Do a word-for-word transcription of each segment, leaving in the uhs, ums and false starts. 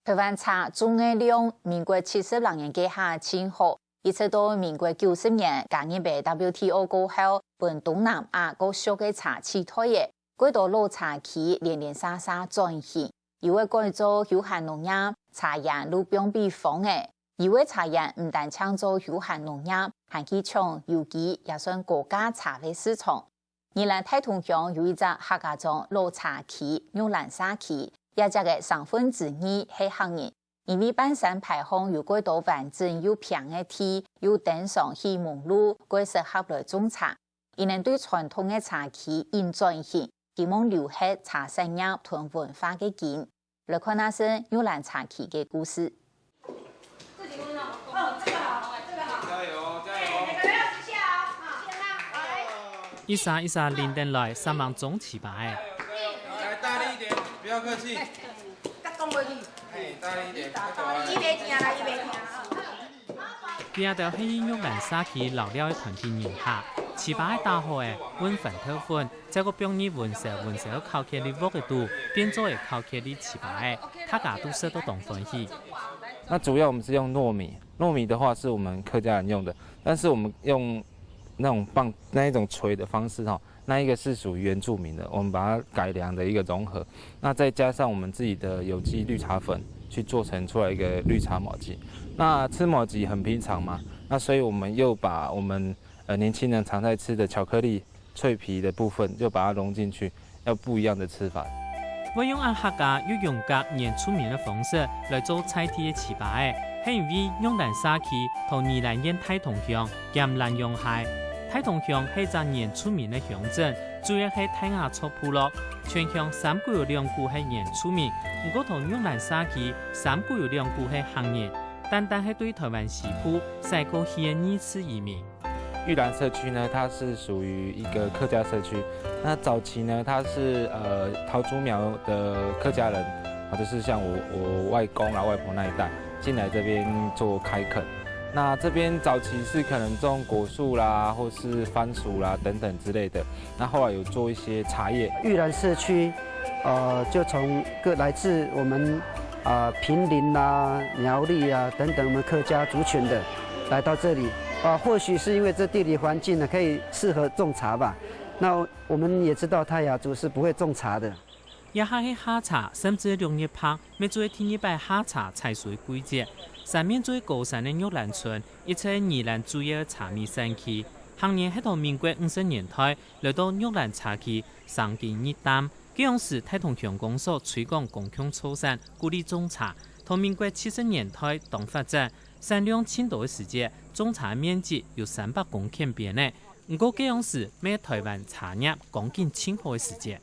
臺灣茶種个量，民國七十六年該下盡好，一直到民國九十年加入个W T O過後，分東南亞各國个茶取代了，幾多老茶區零零散散轉型，有个改做休閒農業，茶園就放分荒了。有个茶園毋單淨做休閒農業，還去搶有機也算高價茶个市場。 宜蘭大同鄉有一隻客家庄老茶區玉蘭社區，這隻个三分之二係客人，因為半山排項有幾多完整又平个地，又登上起網路，蓋適合來種茶。佢等對傳統个茶區緊轉型，希望留下茶產業同文化个根。 來看下先玉蘭茶區个故事。一儕一儕輪等來，煞猛種糍粑仔。來，大力一點，不要客氣。哎，大力一點，太可愛了。這兜係玉蘭社區老廖个團體人客，糍粑仔打好了，搵番豆粉， 再過放入溫燒，溫燒烤起來鑊个肚，變做个烤起來糍粑仔，大家都食到當歡喜。那主要我們是用糯米，糯米的話是我們客家人用的，但是我們用那種棒，那一種捶的方式哈，那一個是屬於原住民的，我們把它改良的一個融合，那再加上我們自己的有機綠茶粉去做成出來一個綠茶麻糬。那吃麻糬很平常嘛，那所以我們又把我們呃年輕人常在吃的巧克力 脆皮的部分就把它融進去，要不一樣的吃法。會用恁客家又用較原住民个方式來做在地个糍粑仔，係因為玉蘭社區同宜蘭縣大同鄉兼蘭陽溪。大同鄉係隻原住民个鄉鎮，主要係大雅族部落，全鄉三股有兩股係原住民，毋過同玉蘭社區三股有兩股係客人，單單係對臺灣西部徙過去个二次移民。 玉蘭社區呢，它是屬於一個客家社區。那早期呢，它是呃桃竹苗的客家人，啊，就是像我我外公啊外婆那一代進來這邊做開墾。那這邊早期是可能種果樹啦，或是番薯啦等等之類的。那後來有做一些茶葉。玉蘭社區，呃，就從各來自我們啊、坪林啦、苗栗啊等等我們客家族群的， 來到這裡啊，或許是因為這地理環境呢，可以適合種茶吧。那我們也知道泰雅族是不會種茶的。這下係夏茶，甚至六月白，乜做第二擺夏茶採收个季節。山面最高山个玉蘭村，一直係宜蘭主要个茶米產區。客人係到民國五十年代，來到玉蘭茶區生根入擔，該央時大同鄉公所推廣公共造山，鼓勵種茶。到民國七十年代當發展， 產量盡多个時節，種茶面積有三百公頃邊呢。毋過該央時乜係臺灣茶業光景盡好个時節。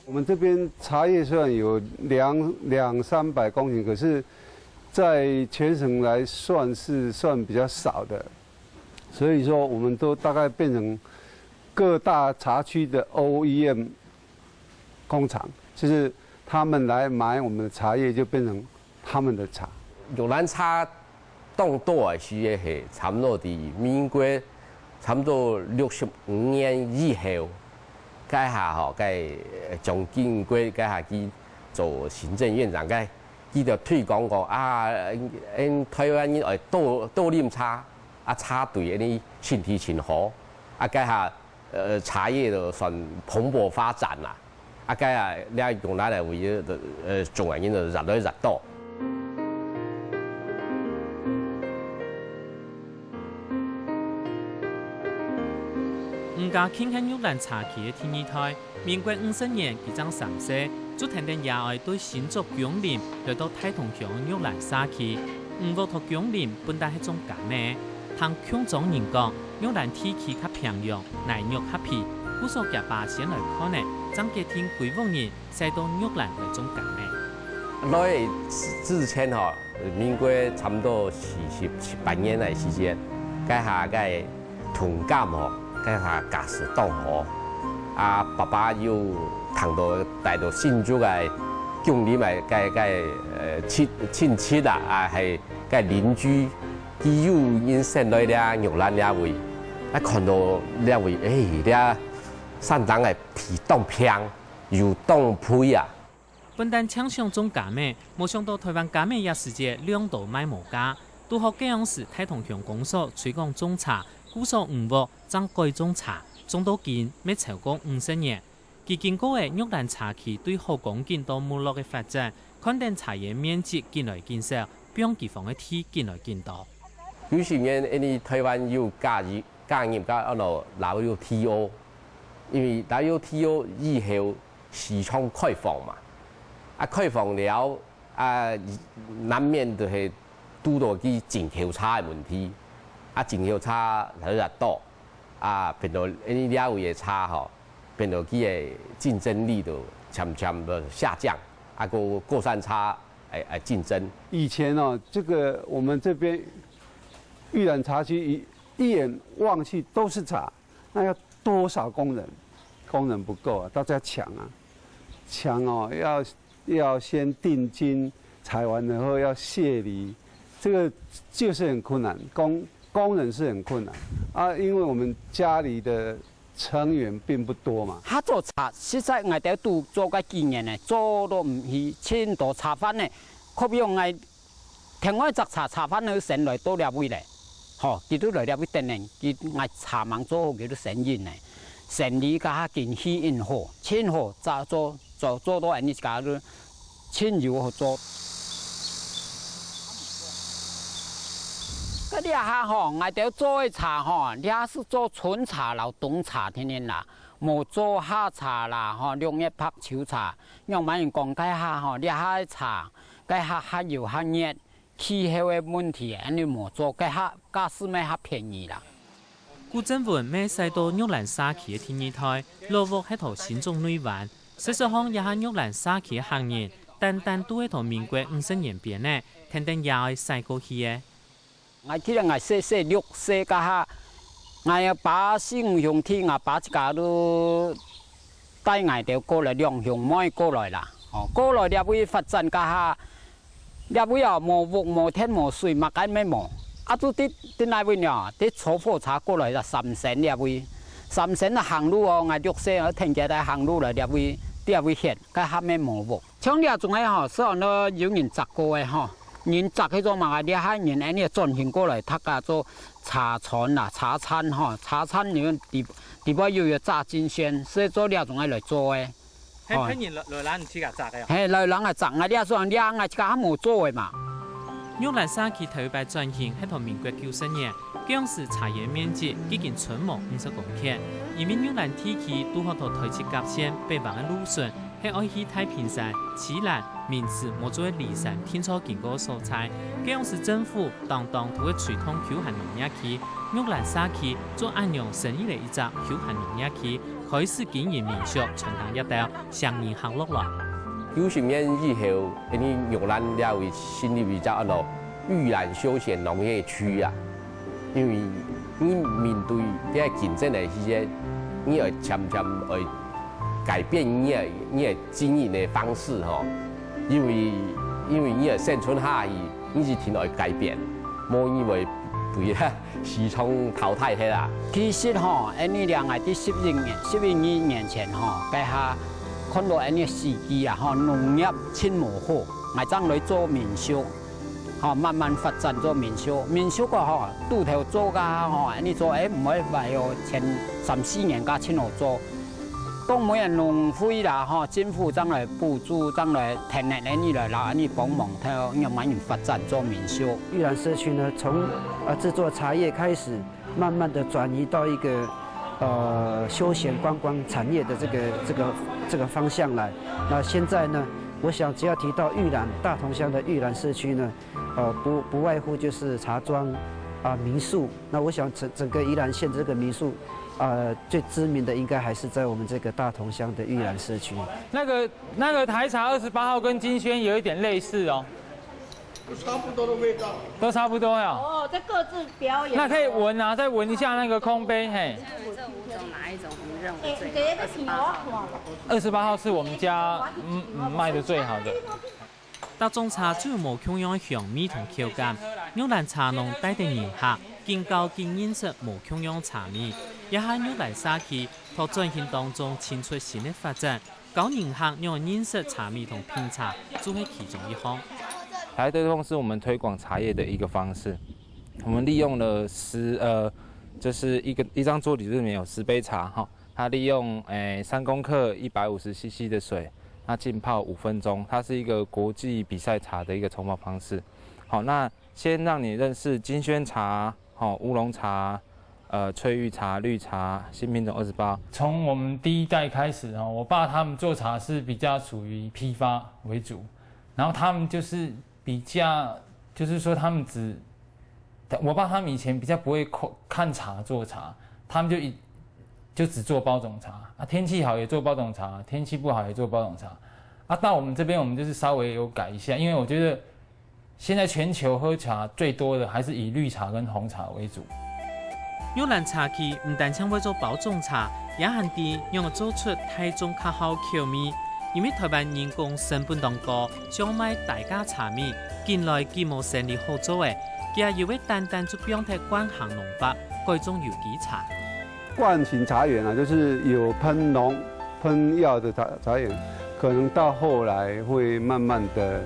我們這邊茶葉雖然有兩兩三百公頃，可是在全省來算是算比較少的，所以說我們都大概變成各大茶區的O E M工廠，就是他們來買我們的茶葉，就變成他們的茶。玉蘭茶當多个時節係差毋多佇民國差毋多六十五年以後，該下吼，該蔣經國該下去做行政院長，該佢就推廣講啊，𫣆臺灣人愛多多啉茶，啊茶對𫣆俚身體真好，啊該下 呃，茶業就算蓬勃發展啦。啊，該啊，這玉蘭个位，呃，種个人就越來越多。吳家慶係玉蘭茶區个第二代，民國五十年佢正三歲，就跈等爺哀對新竹芎林來到大同鄉玉蘭社區。吳屋頭芎林本來係種柑仔，聽芎庄人講， 玉蘭地區較平洋，泥肉較肥，故所厥爸先來看了，正決定歸屋人徙到玉蘭來種柑仔。來之前吼，民國差毋多四十七八年个時間，該下个同柑吼，該下價數當好。啊，爸爸又聽到帶到新竹个芎林个个个呃親親戚啊，啊係个鄰居， 佢有人先來這玉蘭這位，啊看到這位，欸，這山頂个皮當平，又當肥啊，本旦淨想種柑仔，無想到臺灣柑仔這時節量都賣無價。拄好該央時大同鄉公所推廣種茶，故所五屋正改種茶，種到今乜超過五十年。佢經過个玉蘭茶區對好光景到沒落个發展，看等茶園面積緊來緊少，放佢荒个地緊來緊多。有時節，因為臺灣有加入加入个安到W T O，因為W T O以後市場開放嘛，啊開放了啊，難免就係堵到佢進口茶个問題，啊進口茶越來越多，啊變到因為這位个茶吼，變到佢个競爭力就漸漸个下降，啊過過山茶來來競爭。以前哦，這個我們這邊玉蘭茶區一一眼望去都是茶，那要多少工人？工人不夠啊，大家搶啊，搶哦，要要先訂金，採完了後要卸梨，這個就是很困難，工工人是很困難啊，因為我們家裡的成員並不多嘛。客做茶，實在𠊎兜都做个幾年呢，做到毋起，盡多茶販呢，可比用𠊎 天外摘茶，茶販仔先來到這位咧，吼，佢都來這位等呢，佢𠊎茶吂做好，佢都先引呢，生理該下緊起緊好，盡好，做做做做到恁呢家都盡有好做。該這下吼，𠊎兜做个茶吼，這下係做春茶摎冬茶定定啦，無做夏茶啦，吼，六月白秋茶，仰般人講該下吼，這下个茶，該下較有較熱。 氣候个問題，恁呢無做，該下價數乜較便宜啦。古振文乜徙到玉蘭社區个第二代，老屋係在新莊內灣。事實上，這下玉蘭社區个客人，單單都係在民國五十年邊仔，跈等爺哀徙過去个。𠊎記得𠊎細細六歲該下，𠊎阿爸四五兄弟，𠊎爸自家都帶𠊎兜過來，兩兄妹過來啦。哦，過來這位發展該下， 這位哦，無屋、無電、無水，麼个乜無。啊，就在在哪位呢？在坐火車過來啦，三星這位。三星啊，行路哦，𠊎六歲哦，跈佢兜行路來這位，這位歇，該下乜無屋。像這種个吼，係安到有人摘過个吼，人摘去做麼个？這下人恁呢轉型過來，大家做茶廠啦、茶餐吼，茶餐裡面底底背又有榨金萱，所以做這種个來做个。 係別人來來人自家摘个哦。係，來人來摘，𠊎這算這𠊎自家還無做个嘛。玉蘭社區頭一擺轉型係在民國九十年，該央時茶園面積已經伸無五十公頃，因為玉蘭地區堵好在台七甲線北橫个路脣，係愛去太平山、棲蘭、明池、無做个梨山定著經過个所在。該央時政府當當都會推動休閒農業區，玉蘭社區就恁樣成立了一隻休閒農業區， 開始經營民宿，餐廳這兜，生意行落來。九十年以後，因為玉蘭這位成立一隻安到玉蘭休閒農業區啊，因為你面對這競爭个時節，你愛漸漸愛改變你个你个經營个方式吼，因為因為你个生存下去，你一定愛改變，無你會被 市場淘汰忒啊。其實吼，恁呢兩个在十一年、十一二年前吼，該下看到恁呢時機啊，吼，農業盡無好，𠊎正來做民宿，吼，慢慢發展做民宿。民宿个吼，拄頭做个吼，恁呢做，誒，毋會壞哦，前三四年該盡好做。 當每人農會啦，吼，政府正來補助，正來跈等恁呢來，摎恁呢幫忙，才有慢慢發展做民宿。玉蘭社區呢，從呃製作茶葉開始，慢慢的轉移到一個呃休閒觀光產業的這個這個這個方向來。那現在呢，我想只要提到玉蘭，大同鄉的玉蘭社區呢，呃不不外乎就是茶莊啊、民宿。那我想整整個宜蘭縣這個民宿 呃，最知名的應該還是在我們這個大同鄉的玉蘭社區。那個那個台茶二十八號跟金萱有一點類似哦，都差不多的味道。都差不多呀。哦，在各自表演。那可以聞啊，再聞一下那個空杯，嘿。這五種哪一種你認為最好？二十八號。二十八號是我們家嗯嗯賣的最好的。 逐種茶就有無共樣个香味同口感。玉蘭茶農帶等人客，緊交緊認識無共樣茶味。這下玉蘭社區在轉型當中，尋出新个發展。教人客仰般認識茶米同品茶，就係其中一項。茶葉堆風是我們推廣茶葉的一個方式。我們利用了石，呃，就是一個，一張桌子裡面有十杯茶，哈，它利用，誒，三公克一百五十C C的水，那浸泡五分鐘，它是一個國際比賽茶的一個沖泡方式。好，那先讓你認識金萱茶，吼，烏龍茶，呃，翠玉茶、綠茶，新品種二十八。從我們第一代開始，哦，我爸他們做茶是比較屬於批發為主，然後他們就是比較，就是說他們只，我爸他們以前比較不會看，看茶做茶，他們就一，就只做包種茶，啊，天氣好也做包種茶，天氣不好也做包种茶。啊，到我們這邊，我們就是稍微有改一下，因為我覺得現在全球喝茶最多的還是以綠茶跟紅茶為主。玉蘭茶區毋單淨會做包種茶，也還知仰做出大眾較好口味。因為台灣人工成本當高，想賣低價茶米，緊來緊無生理好做誒，佢也有位單單就放忒慣行農法，改種有機茶。慣行茶園啊，就是有噴農、噴藥的茶，茶園，可能到後來會慢慢地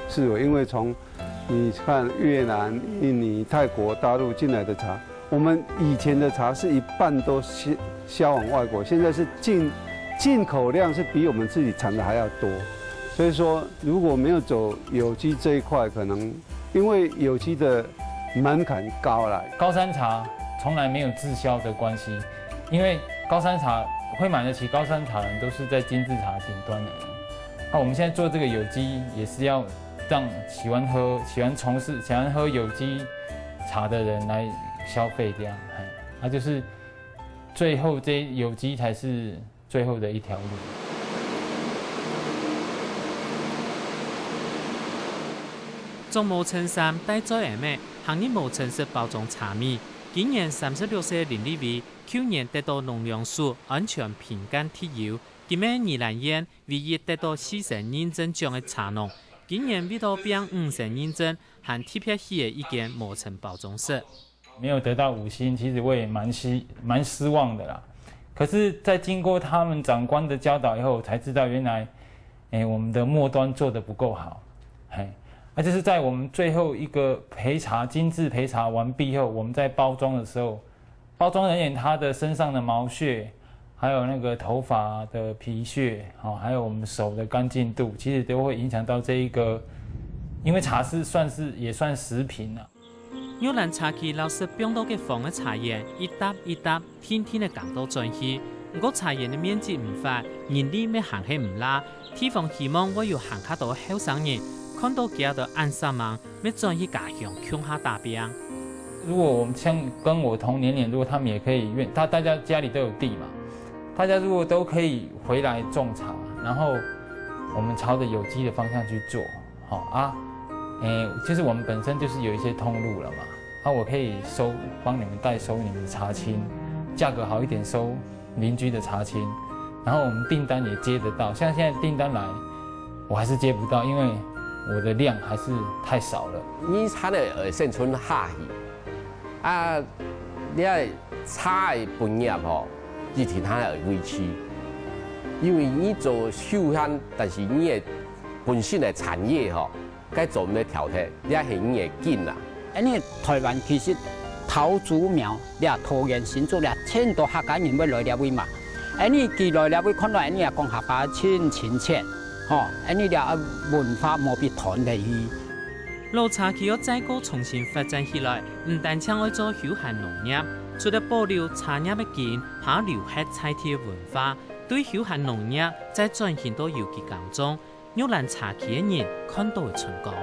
式微，因為從你看越南、印尼、泰國、大陸進來的茶，我們以前的茶是一半都銷，銷往外國，現在是進，進口量是比我們自己產的還要多。所以說，如果沒有走有機這一塊，可能因為有機的門檻高了。高山茶從來沒有滯銷的關係，因為高山茶，會買得起高山茶的人都是在精緻茶頂端的人。那我們現在做這個有機，也是要讓喜歡喝、喜歡從事、喜歡喝有機茶的人來消費，這樣，嘿，那就是最後這有機才是最後的一條路。著無襯衫，戴嘴掩仔，行入無塵室包裝茶米。今年三十六歲林立偉，舊年得到農糧署安全評鑑特優，今年宜蘭縣唯一得到四星認證獎个茶農，今年為著拚五星認證，還特別起了一間無塵包裝室。沒有得到五星，其實我也蠻失，蠻失望的啦。可是，在經過他們長官的教導以後，我才知道原來，誒，我們的末端做得不夠好。嘿，那就是在我們最後一個焙茶，精緻焙茶完畢後，我們在包裝的時候，包裝人員他的身上的毛屑，還有那個頭髮的皮屑，哦，還有我們手的乾淨度，其實都會影響到這一個，因為茶是算是，也算食品啊。 玉蘭茶區摎食放到个方个茶園，一搭一搭，定定个耕到轉去。毋過茶園个面積毋闊，人力乜還係毋罅，地方希望會有還較多後生人，看到佢兜恁煞猛，乜轉去家鄉共下打拚。如果我們像跟我同年齡，如果他們也可以願，他，大家家裡都有地嘛，大家如果都可以回來種茶，然後我們朝著有機的方向去做， 好啊，誒，就是我們本身就是有一些通路了嘛，啊，我可以收，幫你們代收你們的茶青，價格好一點收鄰居的茶青，然後我們訂單也接得到，像現在訂單來，我還是接不到，因為我的量還是太少了。你產的會生存下去，啊，你个茶个本業吼，一定還會維持，因為你做休閒，但是你个本身个產業吼， 該做毋得淘汰，這係你个根啊。恁呢台灣其實桃竹苗，這桃園新竹這，盡多客家人會來這位嘛。恁呢佢來這位看到恁呢也講客話盡親切，吼，恁呢這文化無被斷忒去。老茶區愛再過重新發展起來，毋單淨愛做休閒農業，除了保留茶葉个根，還愛留核在地个文化，對休閒農業再轉型到有機耕種， 玉蘭茶區个人看到个春光。